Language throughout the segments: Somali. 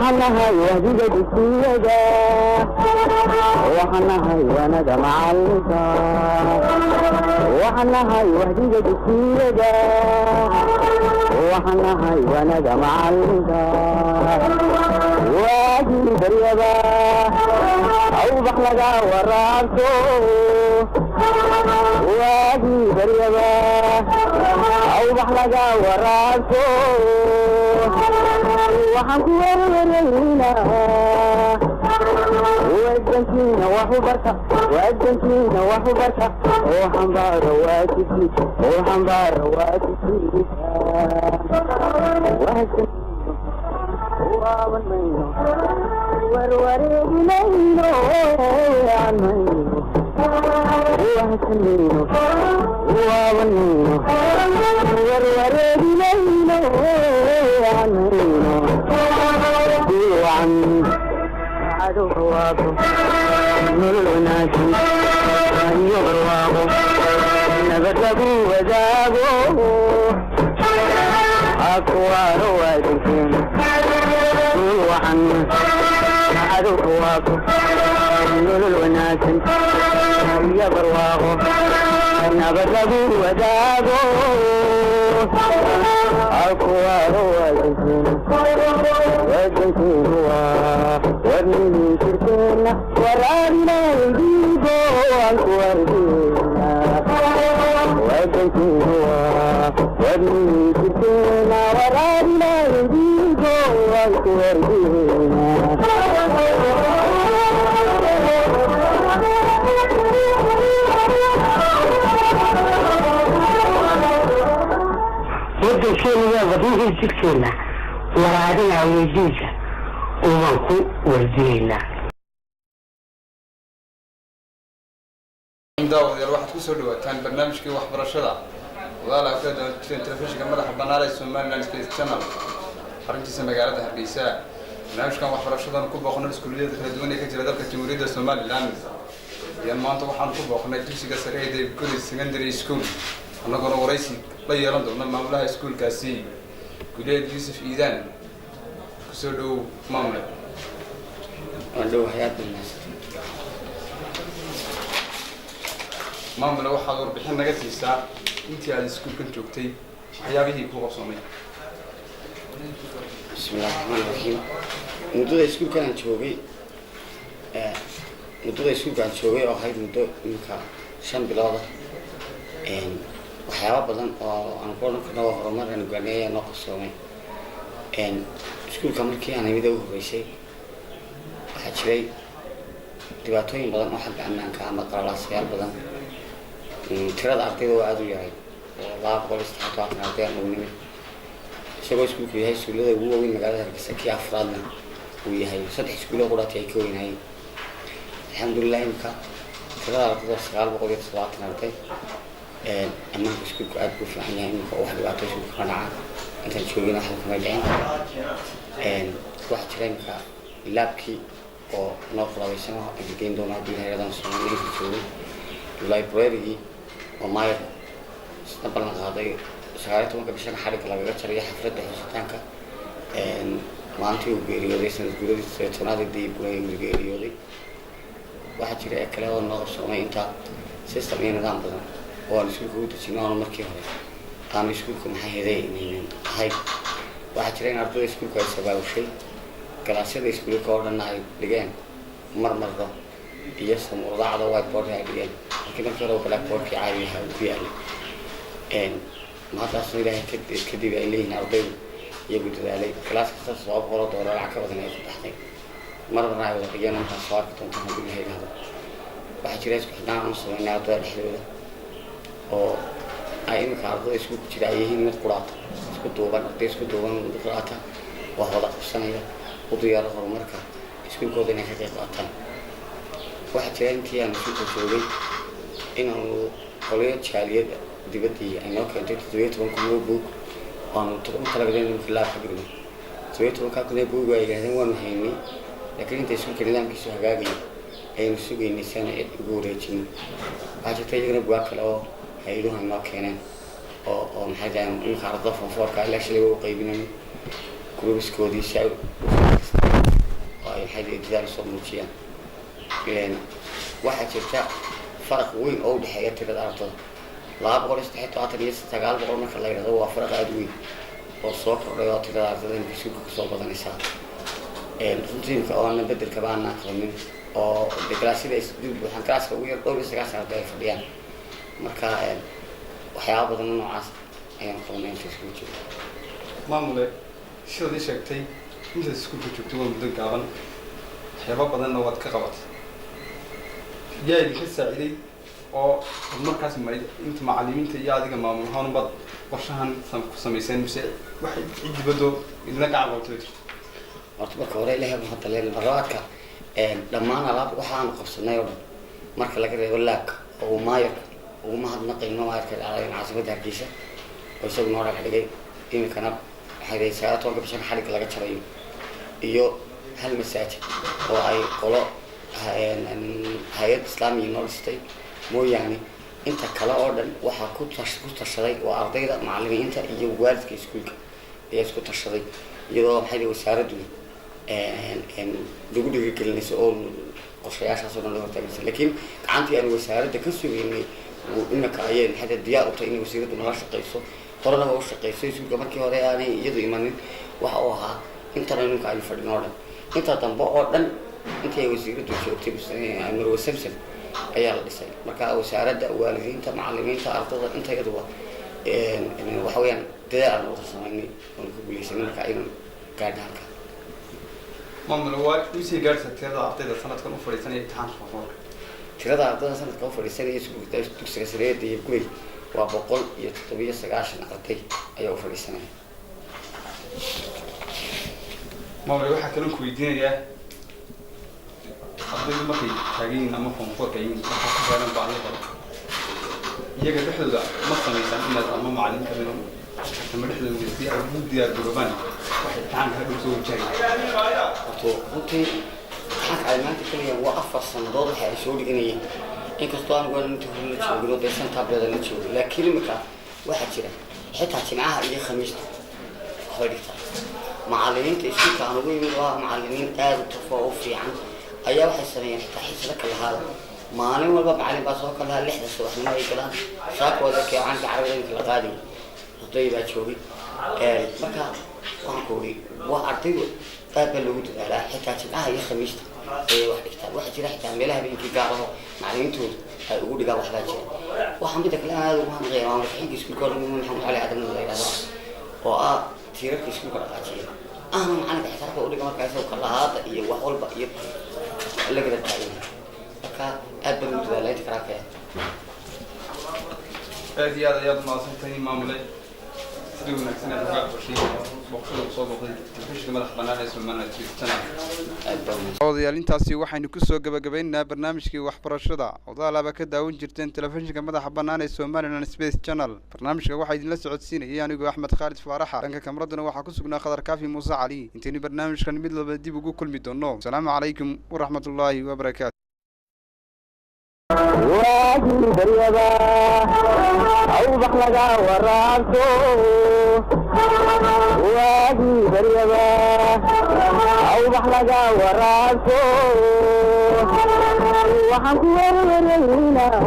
Waxaan nahay wahdiga dugsiyada, waxaan nahay wanada macalinka, waxaan nahay wahdiga dugsiyada, waxaan nahay wanada macalinka. Waagii baryaba awbax laga waraabto, waagii baryaba awbax laga waraabto. Waxaan ku werwaraynaa wadankiina wax u barta, wadankiina wax u barta oo xambaaro waajibkiisa, oo xambaaro waajibkiisa. Waaban mayno, warwareeginayno, weecan mayno, wahsan mayno, waaban mayno, warwareeginayno, weecan mayno. Wacan cadowga waabo, nolol wanaagsan iyo barwaaqo, nabad lagu wadaago, hakuwaaro waadankeena. Guul wacan cadowga waabo, nolol wanaagsan iyo barwaaqo, nabad lagu wadaago, hakuwaaro waadankeena. Wadankeenu waa warnihii shirkeena, waraabinaydiigo aan ku wargeena. Wadankeenu waa warnihii shirkeena, waraabinaydiigo aan ku wargeena. Wadankeenu waa wadnihii jirkeena, waraabinaya dhiigga ubaan ku wardiyeynaa. Daawadayaal, waxaad kusoo dhawaataan barnaamijkii waxbarashada wadaalaha kala daawan telefishinka madaxa bannaan ee Somaliland Space Channel, xaruntiisa magaalada Hargeysa. Barnaamijkan waxbarashadan ku booqno iskuulliyada kala duwan ee ka jira dalka Jamhuuriyadda Somaliland ayaan maanta waxaan ku booqnay dugsiga sare ee Daybguri Secondary School, annagoona waraysi la yeelan doona maamulaha iskuulkaasi, Guleed Yuusuf Iidaan. Kusoo dhowow, maamule. Waan dhowahay, aad bay mahadsantahay. Maamule, waxaad warbixin naga siisaa intii aad iskuulkan joogtay waxyaabihii ku qabsoomay. Bismillahi raxmaani raxiim. Muddada iskuulkan aan joogay, muddada iskuulka aan joogay oo ahayd muddo iminka 5 bilooda, waxyaaba badan oo aan ku odhan karno waa horumar aan gaarnay ayaa noo qabsoomay. Iskuulka markii aan imid ugu horreysay, waxaa jiray dhibaatooyin badan oo xagga ammaanka ama qalalaasayaal badan. Tirada ardayda waa aada u yaray oo 273 arday aan ugu nimid, isagoo iskuulku yahay iskuullada ugu waaweyn magaalada Hargeysa, kii afraadna uu yahay, saddex iskuulo quraati ay ka weynaayeen. Alxamdulilah, imika tirada ardayda waa 970 arday. Ammaanka iskuulku aada buu fiican yahay imika, wax dhibaato iskuulka ka dhaca intaan joogin waxba kama dhicin. Waxaa jira imika lab-kii oo noo qalabaysano aan geyn doono haddii ilahay yidhahdaan soomaalida inta joogay, library-gii oo maayar isna ballan qaaday 19-ka bishan xarigga lagaga jarayo xafladda xusitaanka maalintii uu geeriyooday, sanad guuradii 17aad ee Dayib uu geeriyooday. Waxaa jira ee kale oo noo qabsoomay intaa system iyo nidaam badan oo aan iskuulka u dejino aanu markii hore aanu iskuulka maxay heday inaynan ahayn. Waxaa jira in ardayda iskuulka ay sabaabushay galaasyada iskuulka oo dhanna ay dhigeen marmardo iyo samuurdacda whiteboard ay dhigeen, laakiin markii hore blackboardkii caadi ahaa uu ku yaalay. Mahaddaasna ilaahay kadib ay leeyihiin ardaydu iyagu dadaalay, galaas kasta $700 lacag ka badan ay ku baxday, marmarna ay wada dhigeen. Markaas soo arki doontaan haddii ilahay yidhahdo. Waxaa jira isku xidhnaan aanu sameynay ardayda dhexdooda oo ay iminka ardayda isku jira ay yihiin mid quraata isku duuban, arday isku duuban, mid quraata, wax wada qabsanaya, u diyaaro horumarka iskuulkooda inay ka qayb qaataan. Waxaa jira intii aan iskuulka joogay inaanu qolyo jaaliyad dibaddii ay noo keentay 17,000 oo buug waanu u talagalay inuu lab-ka dhigno. 17-kaa kun ee buug ay yidhahdeen waanu haynay, laakiin inta iskuulka nidaamkiisu hagaagayo ayaynu sugaynay si aanu cid ugu wareejinin. Waxaa jirta iyagana bugaag kale oo hay-aduhu ay noo keeneen oo maxay tahay iminka ardada form four-ka ilaa shalay waa u qaybinayno groups-koodii si ay u Oo ay maxay dadaal soo muujiyaan. Waxaa jirta faraq weyn oo u dhexeeya tirada ardada, 273 iyo 900 marka la yidhahdo, waa faraq aada weyn oo soo kordhay oo tirada ardada imika iskuulka kusoo badanaysaa. Runtii imika oona bedelkaba aanaan qabanin oo de galaasyada ay dib buuxaan, galaaska ugu yar dhowr iyo sagaashan arday ay fadhiyaan. Marka waxyaaba badan noocaas ayaan qabanay inta iskuul joogo. Maamule, sidaad ii sheegtay, intaad iskuulka joogtay waa muddo gaaban, waxyaaba badanna waad ka qabatay. Yaa idinka saaciday oo horumarkaas maray? Inta macalimiinta iyo adiga maamul ahaan baad qorshahan ku samayseen, mise waxay cid dibadoo idinla gacan qabtay ba jirto? Horta marka hore Ilahay baan hadda leen marlabaadka dhammaan alaab waxaanu qabsanay oo dhan, marka laga reebo lab-ka oo uu maayarka ugu mahadnaqayno, maayarka caasimada Hargeysa oo isagu noo dhagax dhigay, iminkana waxay 19-ka bishan xadhigga laga jarayo, iyo hal masaajid oo ay qolo hay-ad islaamiya noo dhistay mooyaane, inta kale oo dhan waxaa ku tashaday waa ardayda, macalimiinta iyo waalidka iskuulka ayaa isku tashaday, iyadoo maxay wasaaraddu lagu dhiirigelinayso oo qorshayaashaas oo dhan loo hortaaganaysa. Laakiin gacantii aan wasaaradda ka sugeynay imika ayay maxay diyaar u tahay inay wasiiraddu nala shaqeyso. Horena waa u shaqeyso iskuulka. Markii hore aanay iyadu imanin waxa uu ahaa intana iminka aynu fadhino oo dhan. Inta dambe oo dhan intii ay wasiiraddu joogtay, Marwe Samson, ayaa la dhisay. Marka wasaaradda, waalidiinta, macalimiinta, ardada, inta iyaduba waxa weeyaan dadaal aan wada samaynay oon ku guuleysanay marka aynu gaadha halka. Maamule, waa usii gaadhsa tirada ardayda sanadkan u fadhiisanaya imtixaanka form four-ka? Tirada ardayda sanadka u fadhiisanaya iskuulka dugsiga sareeda iyo gurey waa 197 arday ayaa u fadhiisanaya. Maamule, waxaa kaloo ku weydiinayaa, ardaydu markay taagan yihiin ama form four-ka yihiin, waxaa ku saaran baahiyo badan. Iyaga dhexdooda ma samaysaan inaad ama macalin kamid ama dhexdooda si ay ugu diyaar garoobaan waxay imtixaanka hadhow soo wajahayaan? Horto runtii imtixaanka ay maanta gelayaan waa 4 sanadood waxa ay soo dhiganayeen, inkastoo anigu aan inta hore la joogin oo dee shan bilood la joogin. Laakiin imika waxaa jira xitaa Jimcaha iyo Khamiista waxbay dhigtaa. Macalimiinta iskuulka aan ugu yimid oo ah macalimiin aada u tafo oo u fiican ayaa waxay sameeyeen xitaa xisado kalahaada. Maalin walba macalin baa soo kalahaa, 6-da subaxnimo ay galaan. Saakooda keecaanka carabida imika la qaadayay arday baa joogay. Marka waxaan ku uri waa ardaydu aad baa loogu dadaalaa, xitaa Jimcaha iyo Khamiista ayay wax dhigtaan. Waxaa jira xitaa meelaha habeenkii gaar aho macalimiintoodu ay ugu dhigaan waxbaa jira. Waxaa mida kale aan aada ugu hanqaya waa madaxinka iskuulka hore, Maxamed Cali Aadan la yidhahdo, oo ah tiirarka iskuulka dhaqaajiya, ahna macalinka xisaabta udhiga. Markaa isagoo kalahaada iyo wax walba iyo la garab taagan. Marka aad baan ugu dadaalaa inta karaakaya. Aad iyo aad ayaad umahadsantahay, maamule, sida wanaagsan aad uga aqbashay booqashada uu soo booqday telefishinka madaxa bannaan ee Somaliland Channel. Aad baa umahadsan. Odayaal, intaasi waxaynu kusoo gabagabaynaynaa barnaamijkii waxbarashada odaalaaba ka daawan jirteen telefishinka madaxa bannaan ee Somaliland Space Channel. Barnaamijka waxaa idinla socodsiinayay anigoo Axmed Khaalid Faaraxa. Dhanka kamaraduna waxaa ku sugnaa Khadar Kaafi Muuse Cali. Intaynu barnaamijkan mid walba dib ugu kulmi doono, asalaamu calaykum waraxmatullaahi wabarakaatu. Waagii baryaba awbax laga waraabto, waagii baryaba awbax laga waraabto, waxaan ku werwaraynaa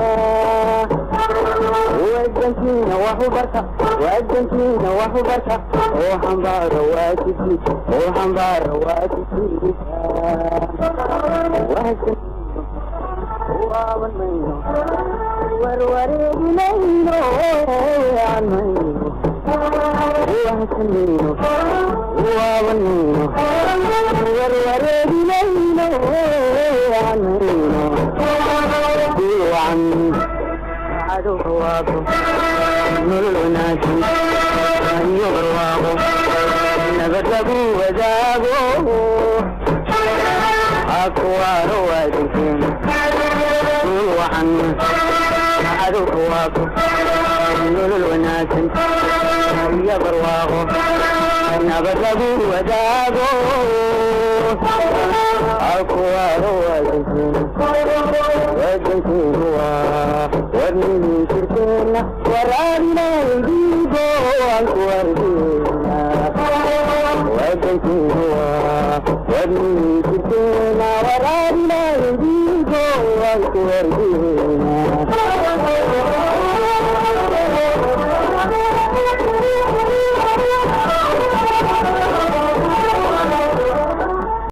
wadankiina wax u barta, wadankiina wax u barta oo xambaaro waajibkiisa, oo xambaaro waajibkiisa. Waaban mayno, warwareeginayno, weecan mayno, wahsan mayno, waaban mayno, warwareeginayno, weecan mayno. Wacan cadow barwaaqo, nolol wanaagsan iyo barwaaqo, nabad lagu wadaago, hakuwaano wadankeena. Guul wacan, cadow barwaaqo, nolol wanaagsan iyo barwaaqo, nabad lagu wadaago, hakuwaano wadankeena. Wadankeenu waa wadnihii shirkeena, waraabinaydiigo aan ku wargeena. Wadankeenu waa wadnihii Wadnihii jirkeena waraabinayay dhiigo waan ku wardiyeyna.